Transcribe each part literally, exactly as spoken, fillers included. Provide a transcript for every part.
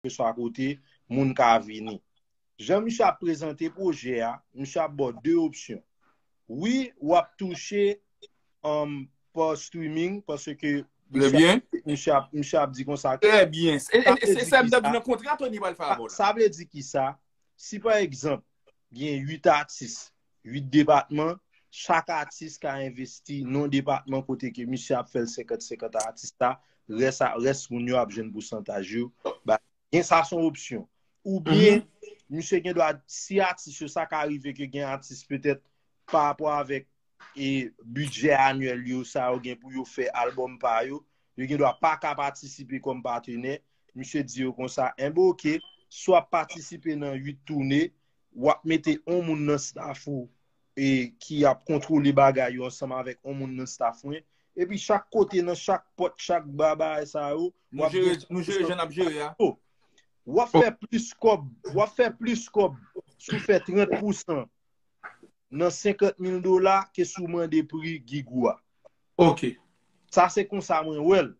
kèlkeswa kote, moun ka vini. Jan misye ap prezante pwojè a, misye ap ba w de opsyon. Wi, w ap touche um, pa streaming, paske misye ap, misye ap, misye ap di konsa. Trè byen. E, e, e se sa m t ap di nan kontra Tony pral fè avè w la. Sa vle di ki sa? Si pa egzanp, gen uit atis, uit depatman, chak atis ka envesti nan depatman kote ke misye ap fè l senkant senkant a atis la, rès, a, rès moun yo ap jwenn pousantaj yo. Ba, gen sa se yon opsyon. Oubyen, misye gen dwa, si atis yo, sa ka rive ke gen atis petèt pa rapò avèk e bidjè anyèl yo, sa yo gen pou yo fè albòm pa yo, yo gen dwa pa ka patisipe kòm patenè. Misye di yo konsa, enben oke, si w ap patisipe nan uit toune, w ap mete yon moun nan staff ou e ki ap kontwole bagay yo ansanm avèk yon moun nan staff mwen. Epi chak kote, nan chak pòt, chak bagay sa yo, w ap gen, nou jere jan n ap jere a. W ap fè plis kòb, w ap fè plis kòb si w fè trant pousan nan senkant mil dola ke si w mande pri Gigou a. Ok. Sa se konsa mwen wè l.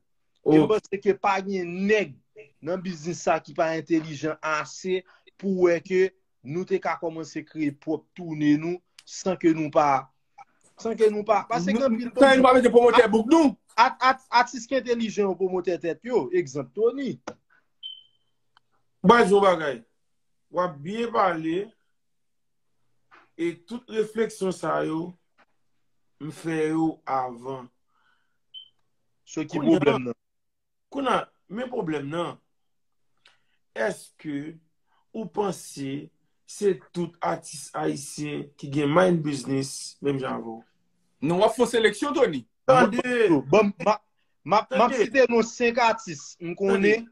E m panse ke pa gen nèg nan biznis sa ki pa entelijan ase pou wè ke nou te ka kòmanse kreye pwòp toune nou san ke nou pa san ke nou pa paske gen anpil San nou pa mete pwomotè bouk nou. At- at- atis ki entelijan yo pwomotè tèt yo, egzanp Tony. Baz yon bagay. W ap byen pale e tout refleksyon sa yo m fè yo avan. So ki pwoblèm nan? Kounye a, men pwoblèm nan. Èske ou panse se tout atis ayisyen ki gen mind business menm jan avè w? Non, w ap fè yon seleksyon, Tony. Tande! Bon, m ap m ap site non senk atis m konnen.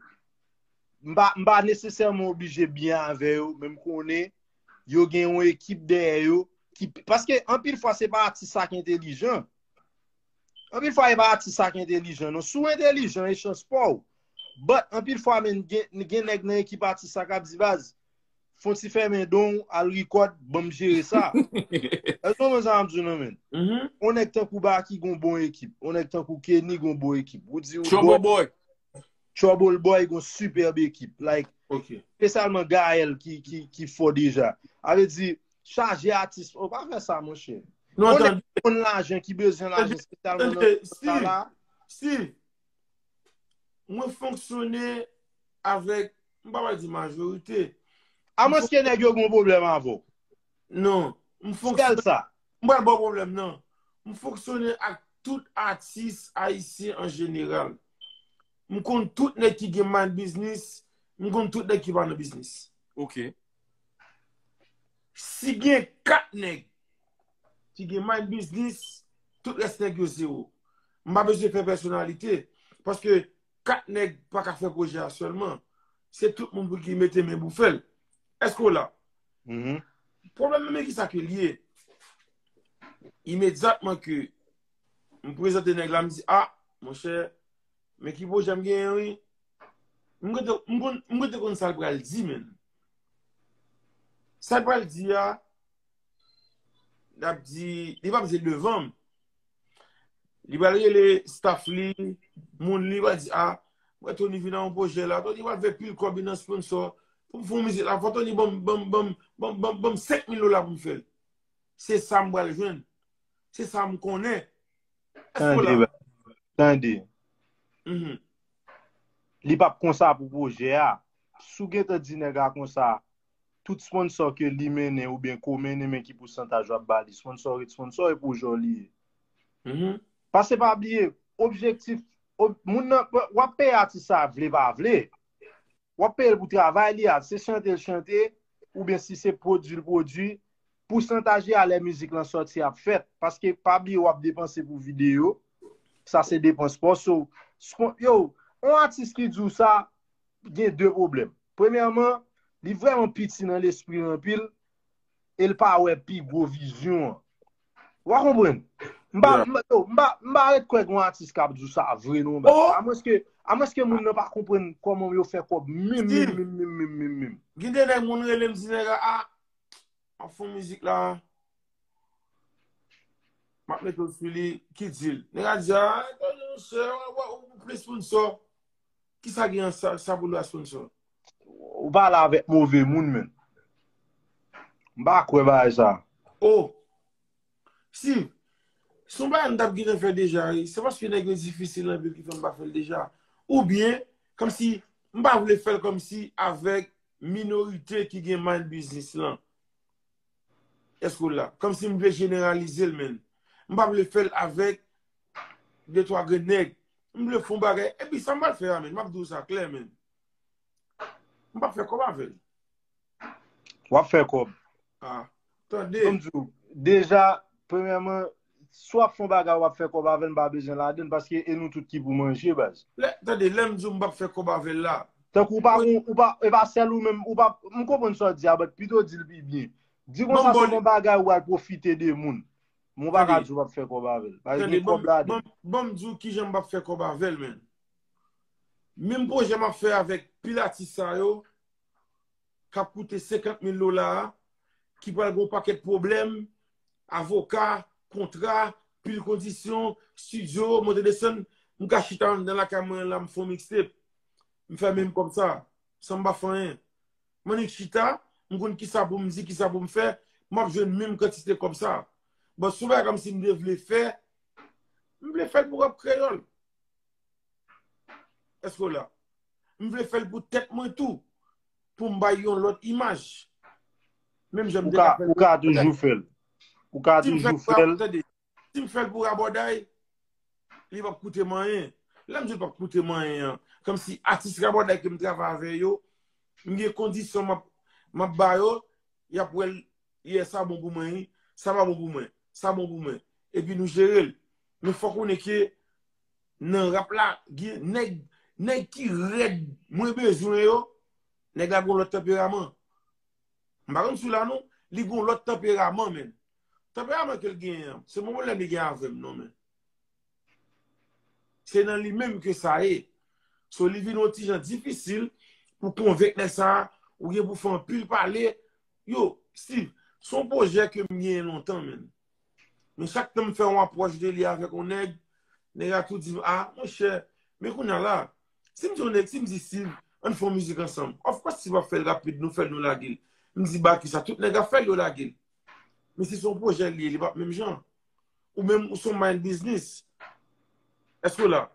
M pa, m pa nesesèman oblije byen avè yo, men m konnen yo gen yon ekip dèyè yo. Ki, paske anpil fwa, se pa atis sa ki entelijan. Anpil fwa, e pa atis sa ki entelijan, non. Si w entelijan, e chans pa w. But, anpil fwa, men, gen, gen nèg nan ekip atis sa k ap di, baz, fon ti fèmen don w, al rikòd, ban m jere sa. Èske w konprann sa m ap di w nan men? On nèg tankou Baky gon bon ekip. On nèg tankou Kenny gon bon ekip. Ou di ou Trouble Boy. Trouble Boy gon sipèb ekip. Like, espesyalman Gaël ki, ki, ki fò deja. A vle di, chaje atis. Ou pa fè sa, monchè. On nèg ki konn lajan, ki bezwen lajan espesyalman nan sa la. Steve, mwen fonksyone avèk, m pa pral di majorite. Amwenske nèg yo gen yon pwoblèm avè w. Non. M fonksyone. M pral ba w pwoblèm nan. M fonksyone ak tout atis ayisyen an jeneral. M konn tout nèg ki gen mind business, m konn tout nèg ki pa nan biznis. Ok. Si gen kat nèg ki gen mind business, tout rès nèg yo zewo. M pa bezwen fè pèsonalite, paske kat nèg pa ka fè pwojè a sèlman. Se tout moun pou ki mete men pou fè l. Èske w la? Pwoblèm nan, men kisa ke l ye. Imedyatman ke m prezante nèg la, m di, a, monchè, men ki pwojè m genyen, wi. M rete, m konn, m rete konn sa l pral di, menm. Sa l pral di a, l ap di, li p ap di devan m. Li pral rele staff li, moun li, pral di, a, mwen Tony vin nan yon pwojè la. Tony pral fè pil kòb, li nan sponsor. Pou m fè yon mizik la, fò Tony ban m, ban m, ban m, ban m, ban m, ban m senk mil dola pou m fè l. Se sa m pral jwenn. Se sa m konnen. Èske w la? Tande. Li p ap konsa pou pwojè a. Si w gentan di nèg la konsa, tout sponsor ke li mennen oubyen ke w mennen, men ki pousantaj w ap ba li. Sponsor ret sponsor, e pwojè w li ye. Paske pa bliye, objektif, ob- moun nan, w ap peye atis sa vle pa vle. W ap peye l pou travay li a, se chante l chante, oubyen si se pwodui l pwodui, pousantaj li a lè mizik lan sòti ap fèt. Paske pa bliye w ap depanse pou videyo, sa se depans pa w. So, yo, yon atis ki di w sa, gen de pwoblèm. Premyèman, li vrèman piti nan lespri l anpil, e l pa wè pi gwo vizyon an. Ou pa konprann? M pa, m pa, yo, m pa, m pa ret kwè gen atis k ap di w sa vre non, baz. Amwenske, amwenske moun nan pa konprann kòman yo fè kòb menm, menm, menm, menm, menm, menm, menm. Gen de nèg moun rele m di nèg la, a, m ap fè yon mizik la, m ap mete w sou li, ki di l? Nèg la di, a, monchè, w ap pran sponsor. Kisa gen sa, sa pou l wè sponsor? ou pale avèk move moun, menn. M pa kwè bagay sa. Oh, Steve, se yon bagay m t ap gentan fè deja, wi. Se paske nèg yo difisil anpil ki fè m pa fè l deja. Oubyen, kòmsi, m pa vle fè l kòmsi avèk minorite ki gen mind business lan. Èske w la? Kòmsi m vle jeneralize l, menn. M pa vle fè l avèk de twa grenn nèg. M vle fè yon bagay. Epi sa m pral fè a, menn. M ap di w sa klè, menn. M p ap fè kòb avè l. W ap fè kòb. Ah, tande. Kòm di w, deja, premyèman, si w ap fè yon bagay, w ap fè kòb avè l, m pa bezwen ladann, paske e nou tout ki pou manje, baz. Lè, tande, lè m di w m p ap fè kòb avè l la. Tankou ou pa, ou pa, e pa sèl ou menm, ou pa, m konprann sa w di a, but pito di l pi byen. Di konsa se yon bagay ou al pwofite de moun. Men w pa ka di w p ap fè kòb avè l. Paske gen kòb ladan. Ban m di w kijan m p ap fè kòb avè l, menn. Menm pwojè m ap fè avèk pil atis sa yo, k ap koute senkant mil dola a, ki pral gen yon pakèt pwoblèm, avoka, kontra, pil kondisyon, estidyo, monte desann, m ka chita anndan lakay mwen la, m fè yon mixtape. M fè menm kòb sa, san m pa fè anyen. M annik chita, m konn kisa pou m di, kisa pou m fè, m ap jwenn menm kantite kòb sa. But se yon bagay kòmsi m te vle fè, m vle fè l pou rap kreyòl. Èske w la? M vle fè l pou tèt mwen tou, pou m bay yon lòt imaj. Menm jan m te ka fè l. Ou ka toujou fè l. Ou ka toujou fè l. Tande, si m fè l pou rabòday, li p ap koute m anyen. Lè m di l p ap koute m anyen an, kòmsi atis rabòday ke m travay avè yo, m gen kondisyon m ap, m ap ba yo, y ap wè l, yeah, sa bon pou mwen, wi, sa pa bon pou mwen, sa bon pou mwen. Epi nou jere l. Men fò konnen ke nan rap la, gen nèg, nèg ki rèd mwen bezwen yo, nèg la gen yon lòt tanperaman. M pa konn si w la non, li gen yon lòt tanperaman, menn. Tanperaman ke l genyen an, se pa pwoblèm li gen avè m non, menn. Se nan li menm ke sa ye. So, li vin yon ti jan difisil pou konvenk nèg sa a, ou gen pou fè anpil pale. Yo, Steve, se yon pwojè ke m genyen lontan, menn. Men chak tan m fè yon apwòch de li avèk yon nèg, nèg la tou di m, ah, monchè, men kounye a la, si m di yon nèg, si m di Steve, ann fè yon mizik ansanm. Of course, Steve ap fè l rapid, nou fè l, nou lage l. M di, ba kisa, tout nèg ap fè l, yo lage l. Men si se yon pwojè li ye, li p ap menm jan. Ou menm, ou se yon mind business. Èske w la?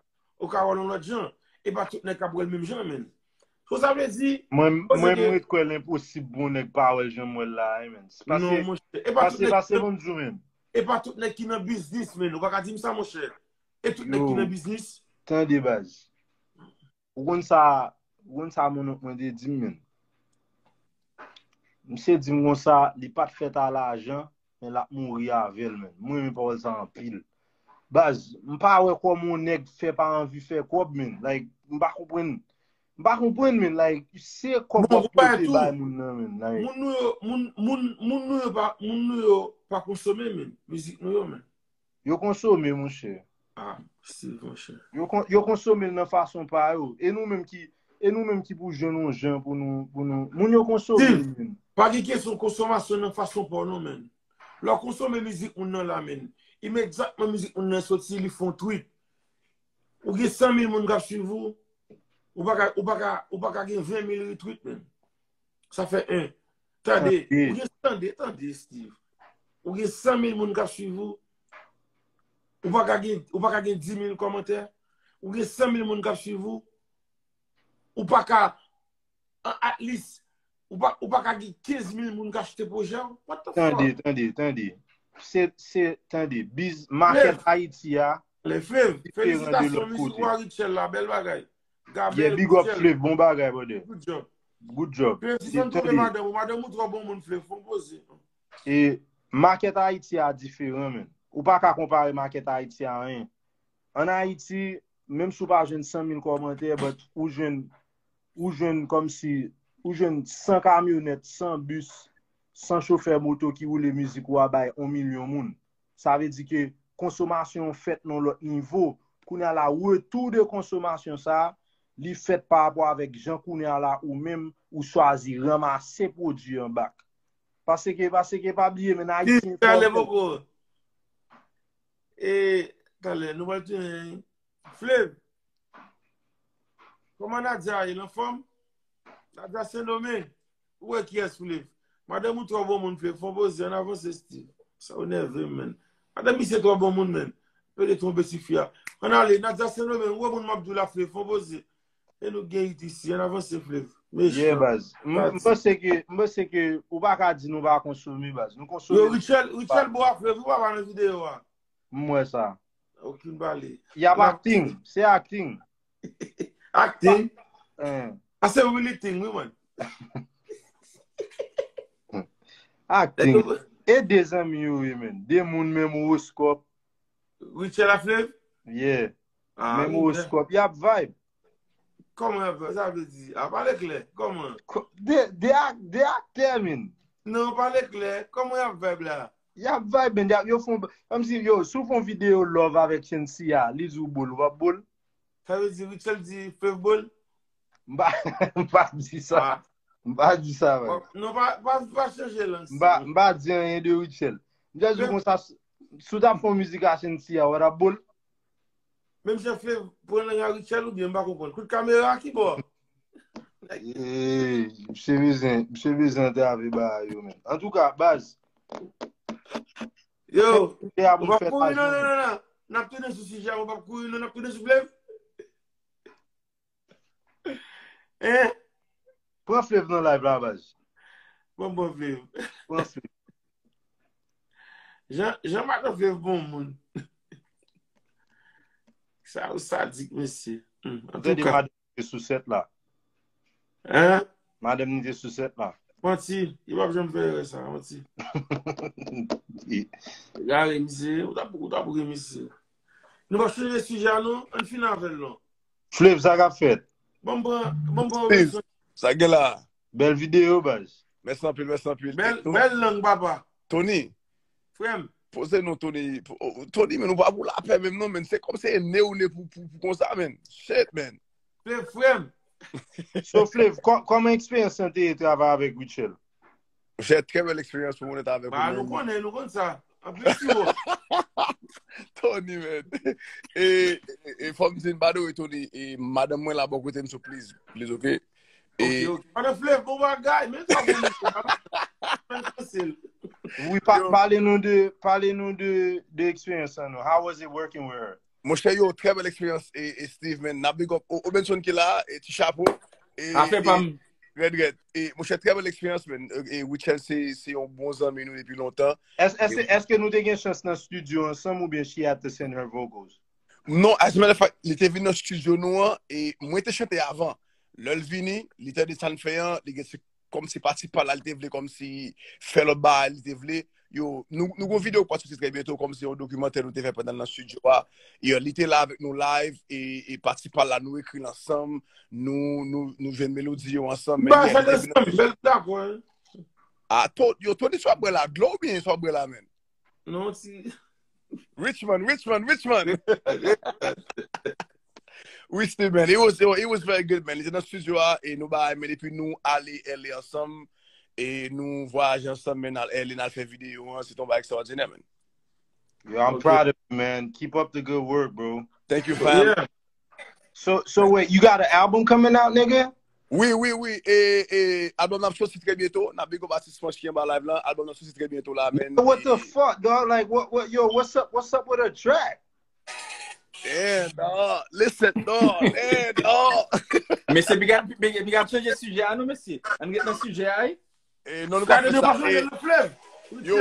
Ou ka wè l yon lòt jan. E pa tout nèg k ap wè l menm jan, menn. So sa vle di. Mwen, mwen, m ret kwè l enposib pou yon nèg pa wè l jan m wè l la, wi, menn. Non, monchè. E pa tout nèg ki nan biznis, menn. Ou pa ka di m sa, monchè. E tout nèg ki nan biznis. Tande, baz. Ou konn sa, ou konn sa monnonk mwen te di m, menn. Misye di m konsa, li pa t fèt a lajan, men l ap mouri avè l, menn. Mwen renmen pawòl sa anpil. Baz, m pa wè kòman yon nèg fè pa anvi fè kòb, menn. Like, m pa konprann. M pa konprann, menn. Like, se kòb w ap pote bay moun nan, menn. Like, moun nou yo, moun, moun, moun nou yo pa, moun nou yo pa konsome, menn. Mizik nou yo, menn. Yo konsome, monchè. Ah, Steve, monchè. Yo, kon, yo konsome l nan fason pa yo. E nou menm ki, e nou menm ki pou jwenn yon jan pou nou, pou nou. Moun yo konsome l, menn. Pa gen kesyon konsomasyon nan fason pa w non, menn. Lè w konsome mizik moun nan la, menn, imedyatman mizik moun nan soti, li fè yon tweet. Ou gen san mil moun k ap swiv ou, ou pa ka, ou pa ka, ou pa ka gen ven mil retweet, menn. Sa fè en. Tande, ou gen, tande, tande, Steve. Ou gen san mil moun k ap swiv ou. Ou pa ka gen, ou pa ka gen dis mil kòmantè. Ou gen san mil moun k ap swiv ou. Ou pa ka, at least, ou pa, ou pa ka gen kenz mil moun k achte pwojè w. What the fuck? Tande, tande, tande. Se, se, tande. Biz, makèt Ayiti a. Lè Flev, felisitasyon, mizik ou a Richel la, bèl bagay. Gabriel, yeah, big up Flev, bon bagay, brother. Good job. Good job. Flev, si fè m twouve madanm ou, madanm ou twò bon moun, Flev, fè yon poze. E makèt Ayiti a diferan, menn. Ou pa ka konpare makèt Ayiti a anyen. Ann Ayiti, menm si w pa jwenn san mil kòmantè, but ou jwenn, ou jwenn kòmsi, ou jwenn san kamyonèt, san bis, san chofè moto ki woule mizik ou a bay yon milyon moun. Sa vle di ke konsomasyon an fèt nan yon lòt nivo. Kounye a la, retou de konsomasyon sa a, li fèt pa rapò avèk jan kounye a la ou menm ou chwazi ranmase pwodui an back. Paske, paske pa bliye, menn, Ayiti enpòtan. E, talè, nou pral tounen. Flev, kòman Nadia ye, l anfòm? Nadja Sendomeng. Ou wè kiyès Flave? Madanm ou twò bon moun Flave. Fon poze, ann avanse Steve. Sa ou nève m, menn. Madanm misye twò bon moun, menn. Pede twonpe ti fi a. Ann ale, Nadja Sendomeng, ou wè moun m ap di w la Flave. Fon poze. E nou gen it isi, ann avanse Flave. Yeah, baz. M, m panse ke, m panse ke ou pa ka di nou pa konsome, baz. Nou konsome. Yo, Richel, Richel bo a Flave, ou pa pa nan videyo a. M wè sa. Okin pale. Y ap acting. Se acting. Acting? Eh. A se really thing, wi, man. Acting. E de zanmi yo ye, men. De moun menm owoskòp. Richel a Flave? Yeah. Ah, menm owoskòp. Y ap vibe. Kòman y ap vibe? Sa vle di, a pale klè. Kòman? De, de, ak- de aktè, men. Non, pale klè. Kòman y ap vibe la? Y ap vibe, men. Y ap, yo fon, kòmsi, yo, si w fon videyo love avèk Shenseea, li di w bol, w ap bol? Sa vle di Richel di Flave bol? M pa, m pa di sa. Ah. M pa di sa, man. Non, pa, pa, pa chanje lang. M pa, m pa di anyen de Richel. M just di konsa, si w t ap fè yon mizik a Shenseea, w t ap bol? Menm jan Flave pran lang a Richel oubyen m pa konprann. Kout kamera ki bò? Eh, misye bezwen, misye bezwen antrave bagay yo, men. Antouka, baz. Yo, ou p ap kouri non, non, non, non. N ap tounen sou sijè a, ou p ap kouri non, n ap tounen sou Flave. Hein? Pran Flave nan live la, baz. Bon, bon, Flave. Pran Flave. Jan, Jan Madan Flave bon moun. Sa ou sadik, mesye. Hmm, antouka. Madanm te sou sèt la. Hein? Madanm ni te sou sèt la. Manti, li p ap janm fè erè sa, manti. Gade, misye, ou t ap, ou t ap ri, misye. Nou p ap chanje sijè a, non? Ann fin avè l, non? Flave, sa k ap fèt? Bon, bon, bon, bon, Steve, sa gen la? Bèl videyo, baz. Mèsi anpil, mèsi anpil. Bèl, bèl lang, papa. Tony. Frè m. Poze non, Tony. Po- o- Tony, men nou pa pou lapè menm non, men se kòm se ne ou ne pou, pou, pou konsa, men. Shit, man. Flave, frè m. So, Flave, kò- kòman eksperyans lan te ye travay avèk Richel? Monchè, trè bèl eksperyans pou mwen avèk ou, man. Ba, nou konnen, nou konn sa. Anpil siwo. Tony, man. E, e, e fò m di n, by the way, Tony, e madanm mwen la bò kote m, so please, please, ok? Ok, ok. Madan Flave, bon bagay, men sa pou nou fè, madan Flave, fè l. Wi, pa- pale nou de, pale nou de, de eksperyans lan, non. How was it working with her? Monchè, yo, trè bèl eksperyans, e, e Steve, man. N ap big up O- Obenson ki la, e ti chapo. E, afè e, pa m. Rèd, rèd. E, monchè, trè bèl eksperyans, man. E, e Richel se, se yon bon zanmi nou depi lontan. Èske, èske nou te gen chans nan studio ansanm oubyen she had to send her vocals? Non, as a matter of fact, li te vin nan studio nou an, e mwen te chante avan. Lè l vini, li tande sa n fè an, li gen se kòmsi pati pa la, li te vle kòmsi fè lòt bagay, li te vle. Yo, nou, nou gon videyo k pral soti trè byento, kòmsi yon dokimantè nou te fè pandan l nan studio a. Yo, li te la avèk nou live, e, e pati pa la, nou ekri l ansanm, nou, nou, nou jwenn melodi yo ansanm, men bagay sa ansanm, bèl dakò, hein. Ah, to, yo, Tony, sa w ap bwè la, dlo oubyen sa w ap bwè la, man? Non, ti. Richmond, Richmond, Richmond. Wi, Steve, man. It was, it was very good, man. Li te nan studio a, e nou bay, men epi nou ale L A ansanm, e nou vwayaje ansanm, men al L A, n al fè videyo an, se t on bagay ekstraòdinè, man. Yo, I'm proud of you, man. Keep up the good work, bro. Thank you, fam. Yeah. So, so wait, you got an album coming out, nigga? Wi, wi, wi. E, e, album nan ap soti trè byento. N ap big up atis Franch ki anba live lan. Album nan soti trè byento la, man. What the fuck, dog? Like, what, what, yo, what's up, what's up with a track? Damn, dog. Listen, dog. Damn, dog. Mesye, piga, piga, piga chanje sijè a, non, mesye. Ann ret nan sijè a, wi. E, non, nou pa fè sa. Yo.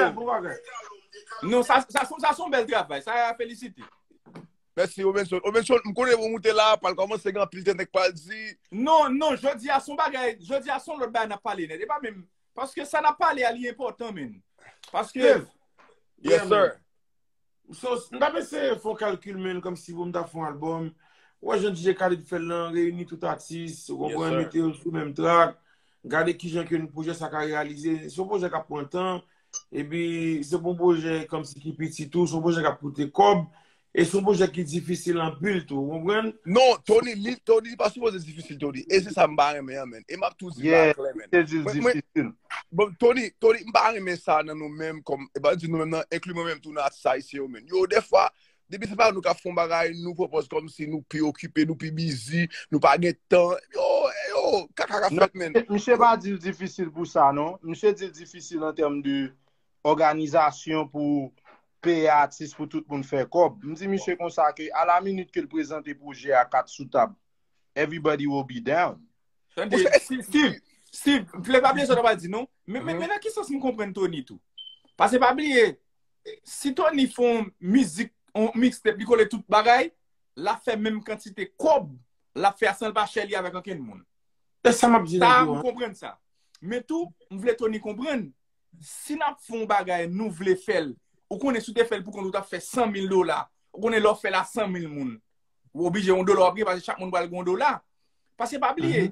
Non, sa, sa, sa, sa se yon bèl travay. Sa a felisite. Mèsi, Obenson. Obenson, m konnen ou moute la, pral kòmanse gen anpil tenten k pral di. Non, non, jodi a se yon bagay, jodi a se yon lòt bagay n ap pale nèt. E pa menm, paske sa n ap pale a, li enpòtan, men. Paske, yes, sir. So, m t ap eseye fè yon kalkil, men, kòmsi pou m ta fè yon albòm. Ou wè jan D J Khaled fè l lan, reyini tout atis, ou konprann, mete yo sou menm track, gade kijan ke pwojè sa ka reyalize. Se yon pwojè k ap pran tan, epi se pa yon pwojè kòmsi ki piti tou, se yon pwojè k ap koute kòb, e se yon pwojè ki difisil anpil tou, ou konprann? Non, Tony, li, Tony, li pa sipoze difisil, Tony. E se sa m pa renmen an, men. E m ap tou di l aklè, men. Mwen, mwen, bon, Tony, Tony, m pa renmen sa nan nou menm, kòm, e pa di nou menm nan, enkli mwen menm tou nan atis ayisyen yo, men. Yo, dèfwa, depi se pa nou k ap fè yon bagay, nou pran pòz kòmsi nou pi okipe, nou pi bizi, nou pa gen tan. Yo, yo, Oh, kaka ka fèt, men. Misye pa di l difisil pou sa, non. Misye di l difisil an tèm de òganizasyon pou peye atis, pou tout moun fè kòb. M di misye konsa ke a la minit ke l prezante pwojè a kat sou tab, everybody will be down. Tande, Steve, Steve, Steve, m vle pa bliye sa w pa di non. Men men nan ki sans m konprann Tony tou? Paske pa bliye, si Tony fè yon mizik, yon mixtape, li kole tout bagay, l ap fè menm kantite kòb l ap fè a san l pa share li avèk ankenn moun. Se sa m ap di nèg yo. Sa m konprann sa. Men tou, m vle Tony konprann, si n ap fè yon bagay, nou vle fè l, ou konnen si w te fè l pou kont ou, w t ap fè san mil dola. Ou konnen lè w fè l a san mil moun, ou oblije yon dola w ap gen, paske chak moun pral gen yon dola. Paske pa bliye,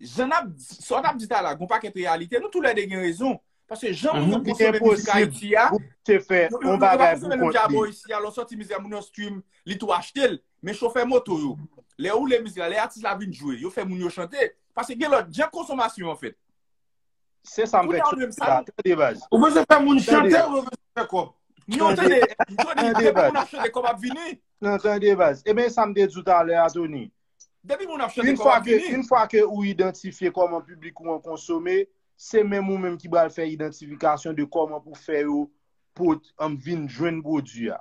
jan n ap, sa w t ap di talè a, gen yon pakèt reyalite, nou toulède gen rezon. Paske jan moun yo konsome mizik Ayiti a, yo pa konsome menm jan avè w isi a, lè w sòti mizik a, moun yo stream, li tou achte l. Men chofè moto yo, lè yo woule mizik la, lè atis la vin jwe, yo fè moun yo chante. Paske gen lòt jan konsomasyon an fèt. Se sa m fè tande baz. Ou bezwen fè moun chante, ou bezwen fè kòb? Non, tande, tande, depi moun ap chante, kòb ap vini. Non, tande baz. Ebyen, sa m te di w talè a, Tony. Depi moun ap chante, kòb ap vini. Yon fwa ke ou idantifye kòman piblik ou an konsome, se menm ou menm ki pral fè idantifikasyon de kòman pou fè yo pot, um, vin jwenn pwodui a.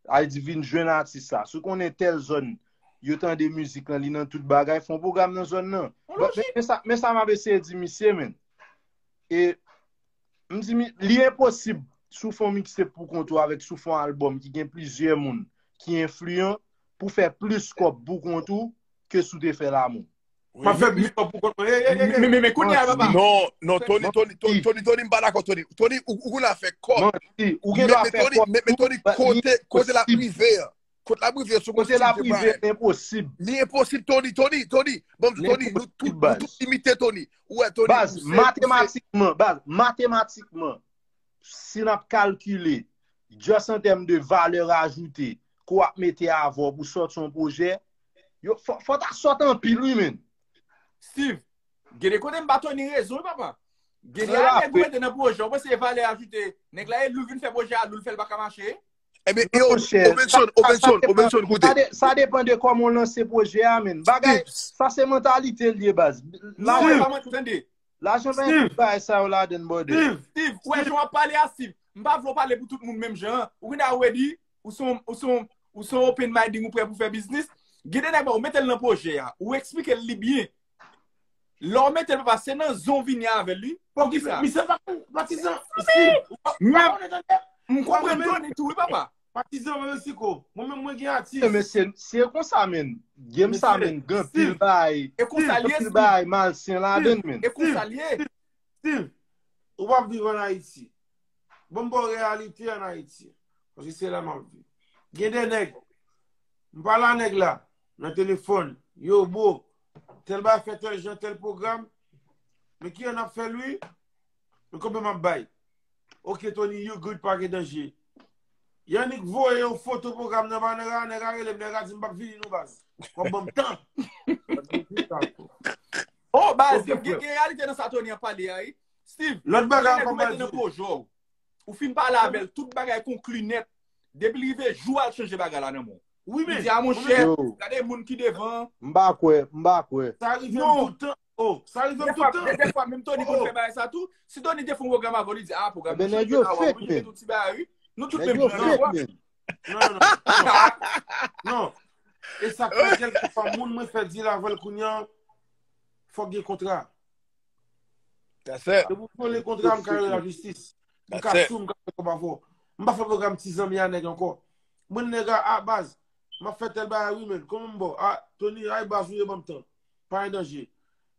Sa vle di vin jwenn atis sa. Si w konnen tèl zòn, yo tande mizik lan, li nan tout bagay, fè yon pwogram nan zòn nan. Men sa m ap eseye di misye, men. E m di, li enposib si w fè yon mixtape pou kont ou avèk si w fè yon albòm ki gen plizyè moun ki enfliyan pou fè plis kòb pou kont ou ke si w te fè l a moun. M ap fè plis kòb pou kont mwen. Men, men, men, kounye a, papa. Non, non, Tony, Tony, Tony, Tony, Tony, m pa dakò, Tony. Tony, ou, ou gen dwa fè kòb. Ou gen dwa fè kòb. Men, men, Tony, kote, kote l ap rive a? Kote l ap rive sou kote l ap rive, enposib. Li enposib, Tony, Tony, Tony. Bon, Tony, nou tout, nou tout limite, Tony. Ou wè, Tony. Baz, matematikman, baz, matematikman, si n ap kalkile, just an tèm de valè ajoute, ke w ap mete avè w pou sòti yon pwojè, yo, fò, fò ta sòt anpil, wi, men. Steve, gen de kote m ba Tony rezon, wi, papa. Gen de a nèg ou mete nan pwojè, ou panse se valè ajoute. Nèg la, e lou vin fè pwojè a, lou l fè l pa ka mache. Ebyen, yo, Obenson, Obenson, Obenson, koute. Sa depann de kòman w lanse pwojè a, men. Bagay, sa se mantalite l ye, baz. Lajan pa yon bagay sa yo ladann, brother. Steve, ou wè jan w ap pale a, Steve. M pa vle w pale pou tout moun menm jan an. Ou gen dwa redi, ou se yon, ou se yon, ou se yon open minding, ou prè pou fè biznis. Gen de nèg, ou mete l nan pwojè a, ou eksplike l li byen. Lè w mete l, papa, se nan zon w vini avè l, wi. Poukisa? Misye pa konn patizan. Steve, ou pa konnen tande. M konprann Tony tou, wi, papa. Patizan Mexico. Mwen menm, mwen gen atis. Men se, se konsa, men. Game sa, men. Gen anpil bagay. E konsa l ye, Steve. Anpil bagay malsen ladann, men. E konsa l ye. Steve, ou p ap viv ann Ayiti. Ban m ba w reyalite ann Ayiti. Paske se la m ap viv. Gen de nèg, m pale a nèg la nan telefòn, yo, bro, tèl bagay fè tèl jan, tèl pwogram. Men kijan n ap fè l, wi? Men konbyen m ap bay? Ok, Tony, you good, pa gen danje. Yannick voye yon foto pwogram nan ba nèg la, nèg la rele m, nèg la di m p ap vini non, baz. W ap ban m tan. Oh, baz, gen, gen reyalite nan sa Tony ap pale a, wi. Steve, lòt bagay ankò, baz. Ou fin pale avè l, tout bagay konkli nèt. Depi l rive jou a, l chanje bagay la nan men w. Wi, men. Li di, a, monchè, gade moun ki devan. M pa kwè, m pa kwè. Sa rive m toutan. Oh, sa rive m toutan. Dèfwa, menm Tony konn fè bagay sa tou. Si Tony te fè yon pwogram avè w, li di, a, pwogram nan chanje la, wi, li met yon ti bagay, wi. Nou tout menm jan, non. Non, non, non. Non. E sa k fè kèlkefwa moun mwen fè deal avè l kounye a, fòk gen kontra. Depi w vyole kontra, m ka rele lajistis. M ka sou, m ka fè kòb avè w. M pa fè pwogram ti zanmi a nèg ankò. Mwen nèg a, a, baz, m ap fè tèl bagay, wi, men. Kòman m ba w? A, Tony, ay, baz, ou ye, ban m tan. Pa gen danje.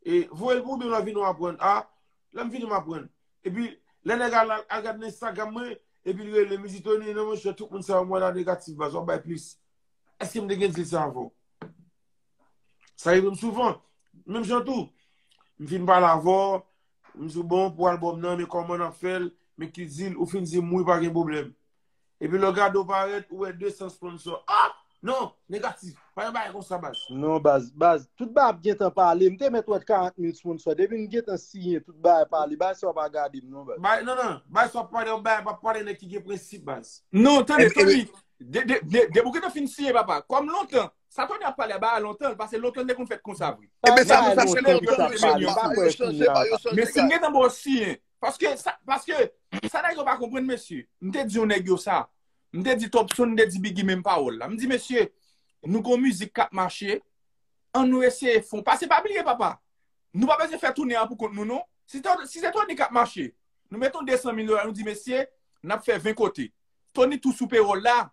E voye l pou ou, oubyen lè w vini w aprann. A, lè m vini m aprann. Epi, lè nèg a al, al gade nan Instagram mwen, epi l rele m, li di, Tony, non, monchè, tout moun sa yo, m wè la negatif, baz, w ap bay plis. Èske m te gen deal sa avè w? Sa rive m souvan. Menm jan tou, m fin pale avè w, m di w, bon, pou albòm nan, men kòman n ap fè l, men ki deal, ou fin di m wi, pa gen pwoblèm. Epi lè w gade w parèt, ou wè de san sponsò. Ah! Non, negatif. Pa yon bagay konsa, baz. Non, baz, baz, tout bagay ap gentan pale. M te mèt wè karant mil sponsò. Depi m gentan siyen, tout bagay pale. Bagay sa yo pa gade m, non, baz. Bay, non, non. Bay sa w ap pale, yon bagay pa pale nèg ki gen prensip, baz. Non, tande, Tony. Depi w gentan fin siyen, papa. Kòm lontan, sa Tony ap pale a, bagay lontan, paske lontan te konn fèt konsa, vre. Ebyen, sa, sa, se lontan, mesye. Men si m gentan ba w siyen, paske sa, paske sa nèg yo pa konprann, mesye. M te di yon nèg yo sa. M te di Topson, m te di Biggy menm pawòl la. M di, mesye, nou gon mizik k ap mache, ann nou eseye fè yon. Pase pa bliye, papa. Nou pa bezwen fè tounen an pou kont nou, non. Si se Tony k ap mache, nou mete yon de san mil dola, nou di, mesye, n ap fè ven kote. Tony tou sou pewòl la.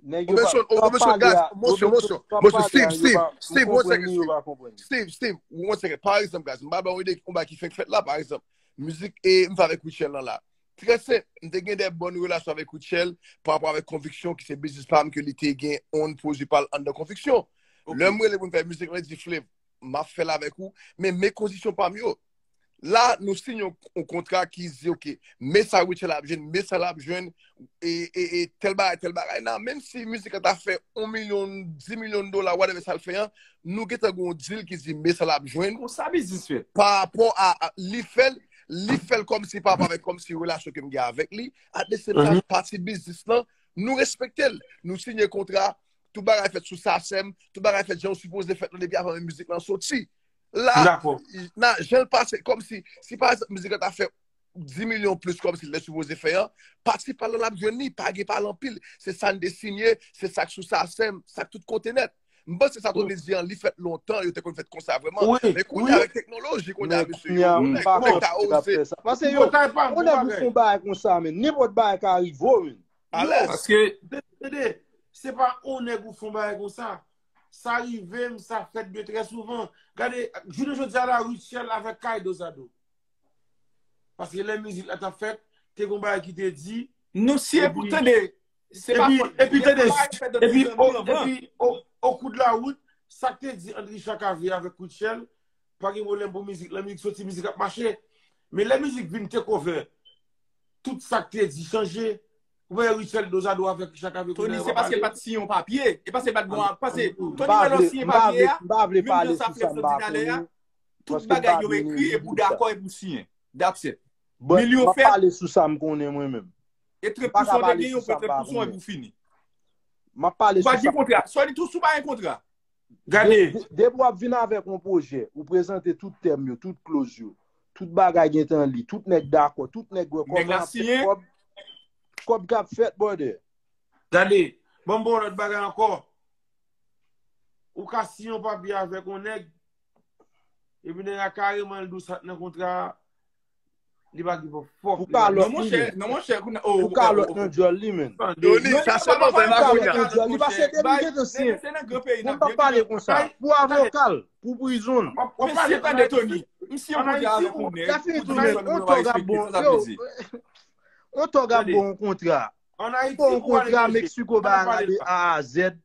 Nèg yo pa, yo ap pale a, yo mete, yo ap pale a, yo pa, m konprann li, yo pa konprann. Steve, Steve, yon sèkèt. Pa egzanp, guys, m pa ba w ide yon bagay ki fenk fèt la, pa egzanp. Mizik e m fè avèk Rutshelle lan la. Trè senp, m te gen de bòn relasyon avèk Rutshelle pa rapò avèk Konviksyon ki se biznis pa m ke li te gen on pwodui pa l anndan Konviksyon. Lè m rele pou n fè mizik lan, li di, Flev, m ap fè l avèk ou, men men kondisyon pa m yo. La, nou siyen yon, yon kontra ki di, oke, men sa Rutshelle ap jwenn, men sa l ap jwenn, e, e, e tèl bagay, tèl bagay. Nan, menm si mizik la ta fè yon milyon, dis milyon dola, whatever sa l fè an, nou gentan gen yon deal ki di men sa l ap jwenn. Konsa biznis fèt. Pa rapò a, a li fè l, li fè l kòmsi pa rapò avèk kòmsi relasyon ke m gen avèk li. At the same time, pati biznis lan, nou respekte l. Nou siyen kontra, tout bagay fèt sou SACEM, tout bagay fèt jan l sipoze fèt lan depi avan menm mizik lan soti. La, nan, jan l pase, kòmsi, si pa egzanp mizik lan ta fè dis milyon plis kòmsi l te sipoze fè an, pati pa l lan l ap jwenn li, pa gen pa l anpil. Se sa n te siyen, se sa k sou SACEM, sa k tout kote nèt. M panse sa Tony di an, li fèt lontan, yo te konn fè l konsa vrèman. Men kounye a avèk teknoloji, kounye a mesye, yo, nèg ta oze. Paske yo, yon nèg ou fè yon bagay konsa, men nenpòt bagay ka rive w, men. Alèz. Paske, tande, se pa yon nèg ou fè yon bagay konsa. Sa rive m, sa fèt de trè souvan. Gade, jounen jodi a la, Rutshelle avèk Kay Dozado. Paske lè mizik la t ap fèt, te gon bagay ki te di. Nou siyen pou tande. Se pa fòt. Epi tande, epi o koud la wout, sa k te di ant Richard Cavé avèk Rutshelle, pa gen pwoblèm pou mizik lan, mizik soti, mizik ap mache. Men lè mizik vin take over, tout sa k te di chanje. Ou wè Rutshelle Dozado avèk Richard Cavé. Tony, se paske l pa t siyen yon papye. E paske l pa t gon, paske Tony wè lè w siyen papye a, menm jan sa Flev sot di talè a, tout bagay yo ekri epi w dakò epi w siyen. That's it. Milyon fèt. M ap pale sou sa m konnen mwen menm. E trant pou san w te gen, ou pran trant pou san epi w fini. M ap pale sou sa. Ou pa gen kontra. Sa w di tou, si w pa gen kontra. Gade. Depi w ap vin avèk yon pwojè, ou prezante tout tèm yo, tout kloz yo, tout bagay gentan li, tout nèg dakò, tout nèg wè kòman y ap fè kòb, kòb k ap fèt, brother. Gade, ban m ba w lòt bagay ankò. Ou ka siyen yon papye avèk yon nèg, epi nèg la kareman l di w sa k nan kontra a, li pa gen fòk. Ou ka lòt li menm. Ou ka lòt nan djòl li menm. Tony, sa se mwen menm la kounye a. Li pase depi gentan siyen. Moun pa pale konsa. Pou avoka l, pou prizon l. Mesye, tande, Tony. M siyen yon kontra avèk yon nèg. Sa fini tou, men. On tòg ap bon. On tòg ap bon yon kontra. Bon, yon kontra Meksiko ba a de A a Z.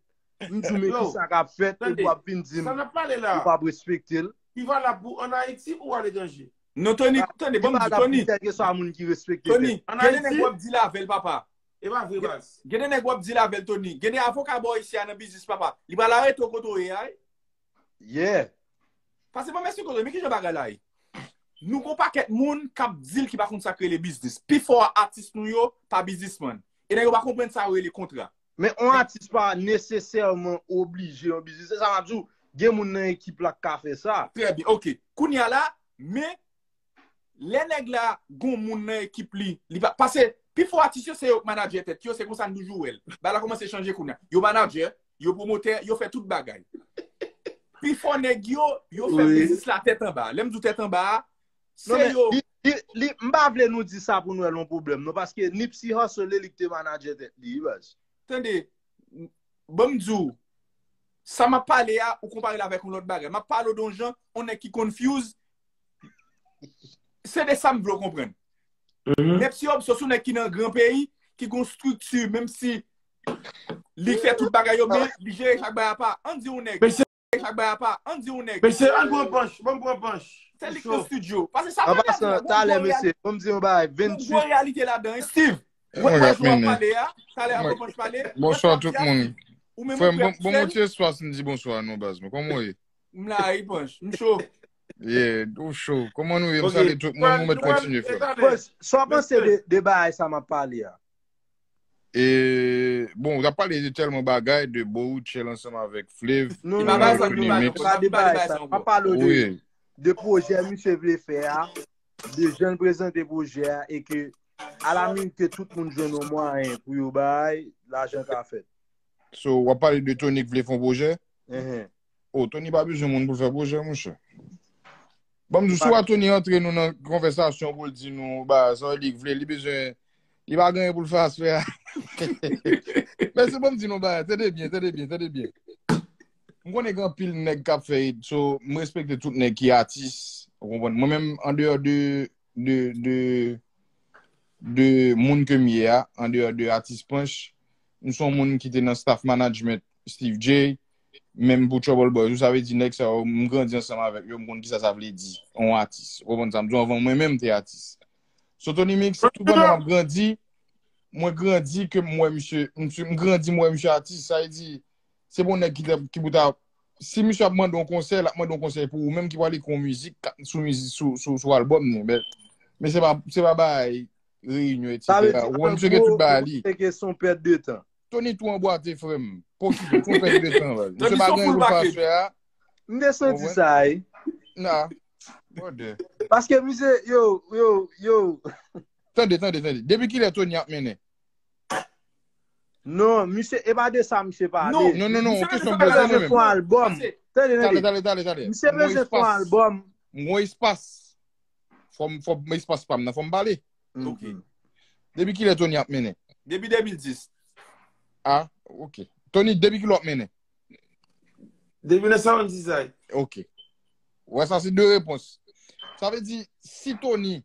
M di w men kisa k ap fèt, epi w ap vin di m ou p ap respekte l. Li valab pou ann Ayiti ou aletranje? Non, Tony, tande, ban m di w, Tony. Kèlkeswa moun ki respekte tèt. Tony, gen de nèg w ap deal avè l, papa. E pa vre, baz. Gen de nèg w ap deal avè l, Tony. Gen de avoka bò isi a nan biznis, papa. Li pral arete w kote w ye a, wi. Yeah. Pase ban m eksplike w, men kijan bagay la ye. Nou gon pakèt moun k ap deal ki pa konn sa k rele biznis. Pifò a atis nou yo pa biznismann. E nèg yo pa konprann sa yo rele kontra. Men on atis pa nesesèman oblije yon biznis. Se sa m ap di w, gen moun nan ekip la k ka fè sa. Trè byen, oke. Kounye a la, men lè nèg la gon moun nan ekip li, li pa, pase pifò atis yo se yo k manadjè tèt yo, se konsa n toujou wè l. Bagay la kòmanse chanje kounye a. Yo manadjè, yo pwomotè, yo fè tout bagay. Pifò nèg yo, yo fè biznis la tèt anba. Lè m di w tèt anba a, se yo. M pa vle nou di sa pou nou wè l yon pwoblèm, non, paske Nipsey Hussle li k te manadjè tèt li, wi, baz. Tande, ban m di w, sa m ap pale a, ou konpare l avèk yon lòt bagay. M ap pale w de yon jan, yon nèg ki confuse, se de sa m vle w konprann. Nèg si ob se yon nèg ki nan gran peyi, ki gon estrikti, menm si li fè tout bagay yo, men li jere chak bagay apa. Ann di yon nèg. Chak bagay apa. Ann di yon nèg. Mesye, ann pran panch, ban m pran panch. Se li k nan estidyo. Pase sa pa nan. An pasan, talè, mesye, ban m di yon bagay. Venntuit. Gon reyalite ladan, wi, Steve. Wè, wè, jan w ap pale a, talè, an pran panch pale. Bonswa tout moun. Ou menm ou prè pou y ap fè l? Frè m, bon, bon, bon, ti espas m di bonswa non, baz mwen. Kòman w ye? M la wi, Panch. M cho. Yeah, ou cho. Kòman nou ye? M salye tout moun, nou mèt kontinye, frè m. Panch, sa w panse de, de bagay sa m ap pale a? E, bon, w ap pale de tèlman bagay, de Bo Rutshelle ansanm avèk Flav. Non, non, non, non, pa de bagay sa. M ap pale w de, de pwojè misye vle fè a, de jan l prezante pwojè a, e ke alaminit ke tout moun jwenn yon mwayen pou yo bay, lajan ka fèt. So, w ap pale de Tony k vle fè yon pwojè? Oh, Tony pa bezwen moun pou l fè pwojè, monchè. Ban m di w, si w a Tony antre nou nan konvèsasyon pou l di nou, ba, sa w di l vle, li bezwen, li pa gen anyen pou l fè aswè a. Men se ban m di nou, ba, tande byen, tande byen, tande byen. M konnen gen anpil nèg k ap fè it, so, m respekte tout nèg ki atis, ou konprann? Mwen menm, andeyò de, de, de, de moun ke m ye a, andeyò de atis Panch, m se yon moun ki te nan staff management Steve J, menm pou Trouble Boys, ou sa vle di nèg sa yo, m grandi ansanm avèk yo, m konn kisa sa vle di, yon atis. Ou konprann sa m di w, anvan mwen menm te atis. So Tony Mix, tou pandan m ap grandi, mwen grandi ke m wè misye, m grandi m wè misye atis, sa vle di, se pa yon nèg ki, ki pou ta, si misye ap mande yon konsèy, l ap mande yon konsèy pou ou menm ki prale ekri yon mizik sou mizik, sou, sou, sou albòm li. Men, men se pa, se pa bagay reyinyon, etsetera. Ou wè misye gen tout bagay li. Se kesyon pèt de tan. Tony tou anbwate, frè m. Pòkipè, tou pèt de tan, baz. Misye pa gen anyen pou l fè aswè a. M te santi sa, wi. Nah. Brother. Paske misye, yo, yo, yo. Tande, tande, tande. Depi kilè Tony ap mennen? Non, misye, e pa de sa misye pale. Non, non, non, non, kesyon m poze mwen menm. Misye bezwen fè yon albòm. Tande, tande. Tale, tale, tale, tale. Misye bezwen fè yon albòm. M gon espas. Fò m, fò m espas pa m nan, fò m pale. Ok. Depi kilè Tony ap mennen? Depi de mil dis. Ah, ok. Tony, depi kilè w ap mennen? Depi nan sèvannsis ay. Ok. Wè, sa se de repons. Sa vle di, si Tony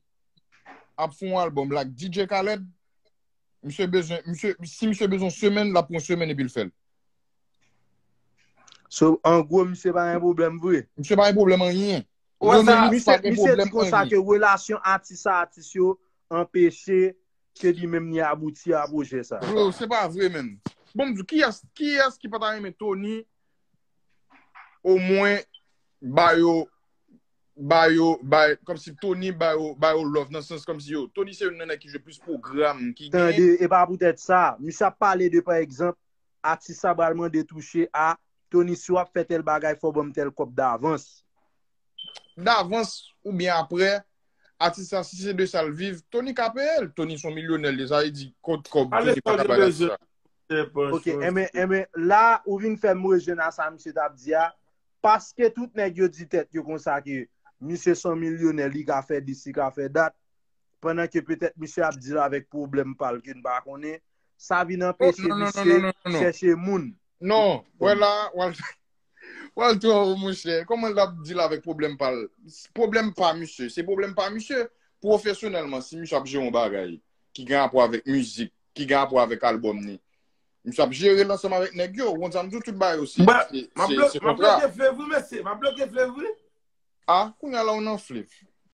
ap fè yon albòm la ak D J Khaled, misye bezwen, misye, si misye bezwen semèn, l ap pran semèn epi l fè l. So, an gwo, misye pa gen pwoblèm vre. Misye pa gen pwoblèm anyen. Tony Mix pa gen pwoblèm anyen. Misye di konsa ke relasyon atis a atis yo anpeche ke li menm li abouti a pwojè sa. Bro, se pa vre, menm. Bon, m di w, kiyès, kiyès ki pa ta renmen Tony omwen ba yo, ba yo, ba, kòmsi Tony ba yo, ba yo love nan sans kòmsi yo. Tony se youn nan nèg ki jwe plis pwogram, ki genyen. Tande, e pa poutèt sa. Misye ap pale de, pa egzanp, atis sa pral mande touche a, Tony, si w ap fè tèl bagay, fò w ban m tèl kòb davans. Davans oubyen aprè, atis sa, si se de sa l viv, Tony ka peye l. Tony se yon milyonè, li, sa vle di, kot kòb, Tony pa ka bay atis sa. Ok, enben, enben, la, ou vin fè m rejwenn a sa misye t ap di a, paske tout nèg yo di tèt yo konsa ke misye se yon milyonè, li ka fè dis, li ka fè dat, pandan ke petèt misye ap deal avèk pwoblèm pa l ke n pa konnen, sa vin anpeche misye chèche moun. Non, wè la, w al, w al twò wo, monchè. Kòman l ap deal avèk pwoblèm pa l? Pwoblèm pa misye, se pwoblèm pa misye. Pwofesyonèlman, si misye ap jere yon bagay ki gen rapò avèk mizik, ki gen rapò avèk albòm ni, misye ap jere l ansanm avèk nèg yo. Ou konn sa m di w, tout bagay yo se, se, se kontra. M ap bloke Flav wi, mesye. M ap bloke Flav wi. Ah, kounye a la ou nan Flav.